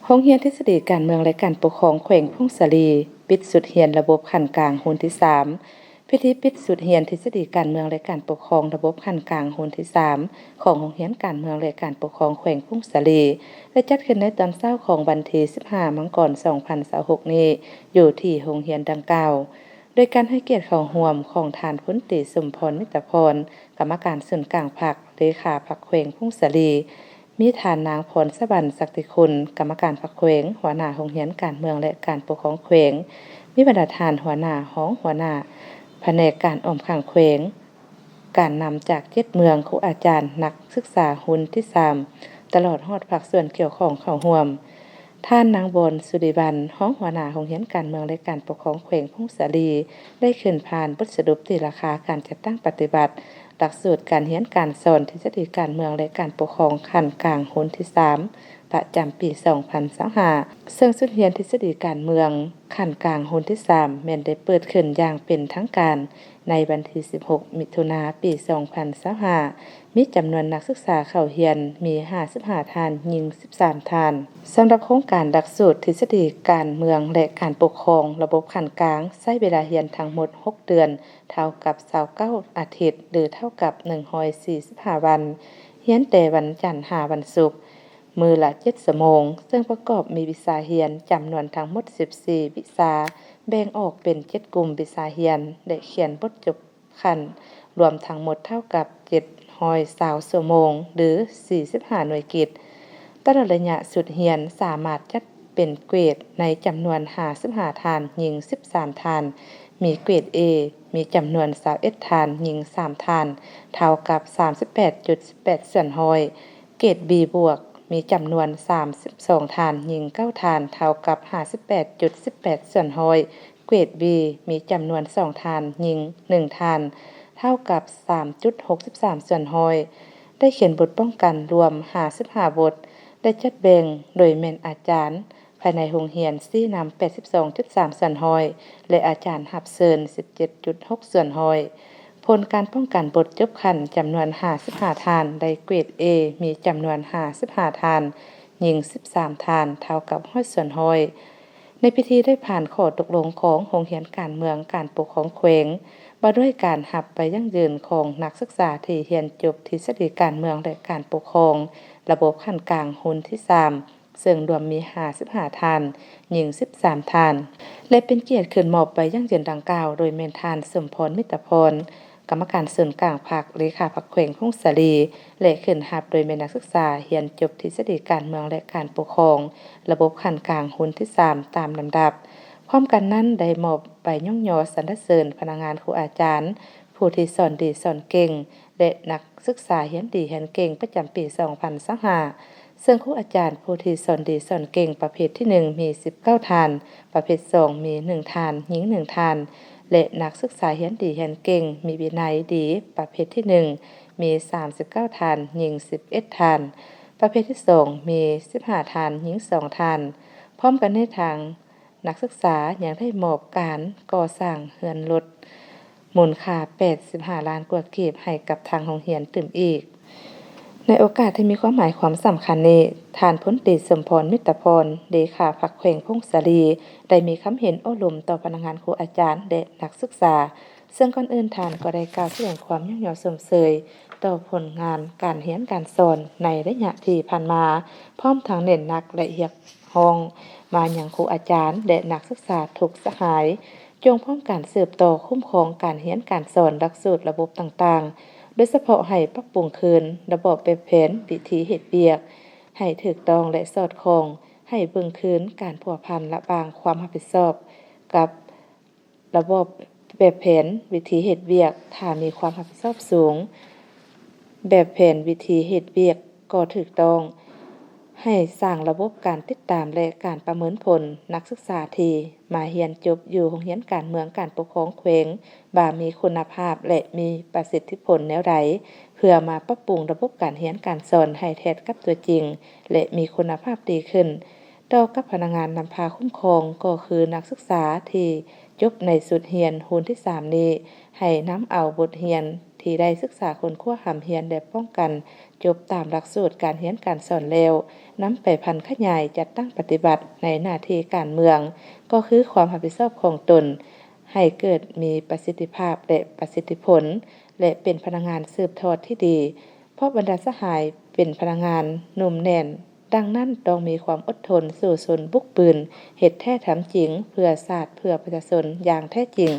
ໂຮງຮຽນທິດສະດີການເມືອງ ແລະ ການປົກຄອງແຂວງຜົ້ງສາລີ ປິດຊຸດຮຽນລະບົບຂັ້ນກາງຮຸ່ນທີສາມ. ພິທີປິດຊຸດຮຽນທິດສະດີການເມືອງ ແລະ ການປົກຄອງລະບົບຂັ້ນກາງຮຸ່ນທີສາມ ຂອງໂຮງຮຽນການເມືອງ ແລະ ການປົກຄອງແຂວງຜົ້ງສາລີ ໄດ້ຈັດຂຶ້ນໃນຕອນເຊົ້າຂອງວັນທີສິບຫ້າ ມັງກອນ ສອງພັນຊາວຫົກນີ້ ຢູ່ທີ່ໂຮງຮຽນດັ່ງກ່າວ. ໂດຍການໃຫ້ກຽດເຂົ້າຮ່ວມຂອງທ່ານ ພົນຕີ ສົມພອນ ມິດຕະພອນ ກຳມະການສູນກາງພັກ, ເລຂາພັກແຂວງຜົ້ງສາລີ, ມີທ່ານນາງ ພອນສະຫວັນ ສັກຕິຄຸນ ກຳມະການພັກແຂວງ, ຫົວໜ້າໂຮງຮຽນການເມືອງ ແລະ ການປົກຄອງແຂວງ, ມີບັນດາທ່ານຫົວໜ້າ, ຮອງຫົວໜ້າພະແນກການອ້ອມຂ້າງແຂວງ, ການນຳຈາກເຈັດເມືອງ, ຄູອາຈານ, ນັກສຶກສາຮຸ່ນທີສາມ ຕະຫຼອດຮອດພາກສ່ວນກ່ຽວຂ້ອງເຂົ້າຮ່ວມ. ທ່ານນາງ ບອນ ສຸລິວັນ ຮອງຫົວໜ້າໂຮງຮຽນການເມືອງ ແລະ ການປົກຄອງແຂວງຜົ້ງສາລີ ໄດ້ຂຶ້ນຜ່ານບົດສະຫຼຸບຕີລາຄາການຈັດຕັ້ງປະຕິບັດຫຼັກສູດການຮຽນການສອນທິດສະດີການເມືອງ ແລະ ການປົກຄອງຂັ້ນກາງຮຸ່ນທີສາມ ປະຈຳປີສອງພັນຊາວຫ້າ ເຊິ່ງຊຸດຮຽນທິດສະດີການເມືອງຂັ້ນກາງຮຸ່ນທີສາມ ແມ່ນໄດ້ເປີດຂຶ້ນຢ່າງເປັນທາງການໃນວັນທີສິບຫົກ ມິຖຸນາ ປີສອງພັນຊາວຫ້າ ມີຈຳນວນນັກສຶກສາເຂົ້າຮຽນມີຫ້າສິບຫ້າທ່ານ, ຍິງສິບສາມທ່ານ. ສຳລັບໂຄງການຫຼັກສູດທິດສະດີການເມືອງ ແລະ ການປົກຄອງລະບົບຂັ້ນກາງ ໃຊ້ເວລາຮຽນທັງໝົດຫົກເດືອນ, ເທົ່າກັບຊາວເກົ້າອາທິດ ຫຼື ເທົ່າກັບໜຶ່ງຮ້ອຍສີ່ສິບຫ້າວັນ, ຮຽນແຕ່ວັນຈັນຫາວັນສຸກ, ມື້ລະເຈັດຊົ່ວໂມງ, ເຊິ່ງປະກອບມີວິຊາຮຽນຈຳນວນທັງໝົດສິບສີ່ວິຊາ, ແບ່ງອອກເປັນເຈັດກຸ່ມວິຊາຮຽນ ແລະ ຂຽນບົດຈົບ ຂັ້ນລວມທັງໝົດເທົ່າກັບເຈັດຮ້ອຍຊາວຊົ່ວໂມງ ຫຼື ສີ່ສິບຫ້າໜ່ວຍກິດ. ຕະຫຼອດໄລຍະຊຸດຮຽນສາມາດຈັດເປັນເກຣດໃນຈຳນວນຫ້າສິບຫ້າທ່ານ, ຍິງສິບສາມທ່ານ, ມີເກຣດ A ມີຈຳນວນຊາວເອັດທ່ານ, ຍິງສາມທ່ານ, ເທົ່າກັບສາມສິບແປດຈຸດສິບແປດສ່ວນຮ້ອຍ, ເກຣດ B ບວກ ມີຈຳນວນສາມສິບສອງທ່ານ, ຍິງເກົ້າທ່ານ, ເທົ່າກັບຫ້າສິບແປດຈຸດສິບແປດສ່ວນຮ້ອຍ. ເກຣດ B ມີຈຳນວນສອງທ່ານ, ຍິງໜຶ່ງທ່ານ, ເທົ່າກັບສາມຈຸດຫົກສິບສາມສ່ວນຮ້ອຍ, ໄດ້ຂຽນບົດປ້ອງກັນລວມຫ້າສິບຫ້າບົດ ແລະ ຈັດແບ່ງໂດຍແມ່ນອາຈານພາຍໃນໂຮງຮຽນຊີ້ນຳແປດສິບສອງຈຸດສາມສ່ວນຮ້ອຍ ແລະ ອາຈານຮັບເຊີນສິບເຈັດຈຸດຫົກສ່ວນຮ້ອຍ. ຜົນການປ້ອງກັນບົດຈົບຂັ້ນຈຳນວນຫ້າສິບຫ້າທ່ານ ໄດ້ເກຣດ A ມີຈຳນວນຫ້າສິບຫ້າທ່ານ, ຍິງສິບສາມທ່ານ, ເທົ່າກັບຮ້ອຍສ່ວນຮ້ອຍ. ໃນພິທີໄດ້ຜ່ານຂໍ້ຕົກລົງຂອງໂຮງຮຽນການເມືອງການປົກຄອງແຂວງ ວ່າດ້ວຍການຮັບໃບຢັ້ງຢືນຂອງນັກສຶກສາທີ່ຮຽນຈົບທິດສະດີການເມືອງ ແລະ ການປົກຄອງລະບົບຂັ້ນກາງຮຸ່ນທີສາມ ເຊິ່ງລວມມີຫ້າສິບຫ້າທ່ານ, ຍິງສິບສາມທ່ານ ແລະ ເປັນກຽດຂຶ້ນມອບໃບຢັ້ງຢືນດັ່ງກ່າວ ໂດຍແມ່ນທ່ານ ສົມພອນ ມິດຕະພອນ ກຳມະການສູນກາງພັກ, ເລຂາພັກແຂວງຜົ້ງສາລີ ແລະ ຂຶ້ນຮັບໂດຍແມ່ນນັກສຶກສາຮຽນຈົບທິດສະດີການເມືອງ ແລະ ການປົກຄອງລະບົບຂັ້ນກາງຮຸ່ນທີສາມຕາມລຳດັບ. ພ້ອມກັນນັ້ນໄດ້ມອບໃບຍ້ອງຍໍສັນລະເສີນພະນັກງານຄູອາຈານ ຜູ້ທີ່ສອນດີສອນເກັ່ງ ແລະ ນັກສຶກສາຮຽນດີຮຽນເກັ່ງປະຈຳປີສອງພັນຊາວຫ້າ ເຊິ່ງຄູອາຈານຜູ້ທີ່ສອນດີສອນເກັ່ງປະເພດທີໜຶ່ງມີສິບເກົ້າທ່ານ, ປະເພດສອງມີໜຶ່ງທ່ານ, ຍິງໜຶ່ງທ່ານ ແລະ ນັກສຶກສາຮຽນດີຮຽນເກັ່ງມີວິໄນດີປະເພດທີໜຶ່ງມີສາມສິບເກົ້າທ່ານ, ຍິງສິບເອັດທ່ານ, ປະເພດທີສອງມີສິບຫ້າທ່ານ, ຍິງສອງທ່ານ. ພ້ອມກັນນີ້ທາງ ນັກສຶກສາຍັງໄດ້ມອບການກໍ່ສ້າງເຮືອນລົດມູນຄ່າແປດສິບຫ້າລ້ານກວ່າກີບໃຫ້ກັບທາງໂຮງຮຽນຕື່ມອີກ. ໃນໂອກາດທີ່ມີຄວາມໝາຍຄວາມສຳຄັນນີ້, ທ່ານ ພົນຕີ ສົມພອນ ມິດຕະພອນ ເລຂາພັກແຂວງຜົ້ງສາລີ ໄດ້ມີຄຳເຫັນໂອ້ລົມຕໍ່ພະນັກງານຄູອາຈານ ແລະ ນັກສຶກສາ, ເຊິ່ງກ່ອນອື່ນທ່ານກໍໄດ້ກ່າວສະແດງຄວາມຍ້ອງຍໍຊົມເຊີຍຕໍ່ຜົນງານການຮຽນການສອນໃນໄລຍະທີ່ຜ່ານມາ, ພ້ອມທັງເນັ້ນໜັກ ແລະ ຮຽກ ຮ້ອງມາຍັງຄູອາຈານ ແລະ ນັກສຶກສາທຸກສະຫາຍ, ຈົ່ງພ້ອມກັນສືບຕໍ່ຄຸ້ມຄອງການຮຽນການສອນຫຼັກສູດລະບົບຕ່າງໆ, ໂດຍສະເພາະໃຫ້ປັບປຸງຄືນລະບອບແບບແຜນວິທີເຮັດວຽກໃຫ້ຖືກຕ້ອງ ແລະ ສອດຄ່ອງ, ໃຫ້ເບິ່ງຄືນການພົວພັນລະຫວ່າງຄວາມຮັບຜິດຊອບກັບ ລະບອບແບບແຜນວິທີເຮັດວຽກ, ຖ້າມີຄວາມຮັບຜິດຊອບສູງ, ແບບແຜນວິທີເຮັດວຽກກໍຖືກຕ້ອງ. ໃຫ້ສ້າງລະບົບການຕິດຕາມ ແລະ ການປະເມີນຜົນນັກສຶກສາທີ່ມາຮຽນຈົບຢູ່ໂຮງຮຽນການເມືອງການປົກຄອງແຂວງ ວ່າມີຄຸນນະພາບ ແລະ ມີປະສິດທິຜົນແນວໃດ, ເພື່ອມາປັບປຸງລະບົບການຮຽນການສອນໃຫ້ແທດກັບຕົວຈິງ ແລະ ມີຄຸນນະພາບດີຂຶ້ນ. ຕໍ່ກັບພະນັກງານນຳພາຄຸ້ມຄອງ ກໍຄືນັກສຶກສາທີ່ຈົບໃນຊຸດຮຽນຮຸ່ນທີສາມນີ້ ໃຫ້ນຳເອົາບົດຮຽນ ທີ່ໄດ້ສຶກສາຄົ້ນຄວ້າຮ່ຳຮຽນ ແລະ ປ້ອງກັນຈົບຕາມຫຼັກສູດການຮຽນການສອນແລ້ວ ນຳໄປຜັນຂະຫຍາຍຈັດຕັ້ງປະຕິບັດໃນໜ້າທີ່ການເມືອງ ກໍຄືຄວາມຮັບຜິດຊອບຂອງຕົນ ໃຫ້ເກີດມີປະສິດທິພາບ ແລະ ປະສິດທິຜົນ ແລະ ເປັນພະນັກງານສືບທອດທີ່ດີ ເພາະບັນດາສະຫາຍເປັນພະນັກງານໜຸ່ມແໜ້ນ, ດັ່ງນັ້ນຕ້ອງມີຄວາມອົດທົນ, ສູ້ຊົນ, ບຸກບືນ, ເຮັດແທ້ທຳຈິງ ເພື່ອຊາດເພື່ອປະຊາຊົນຢ່າງແທ້ຈິງ.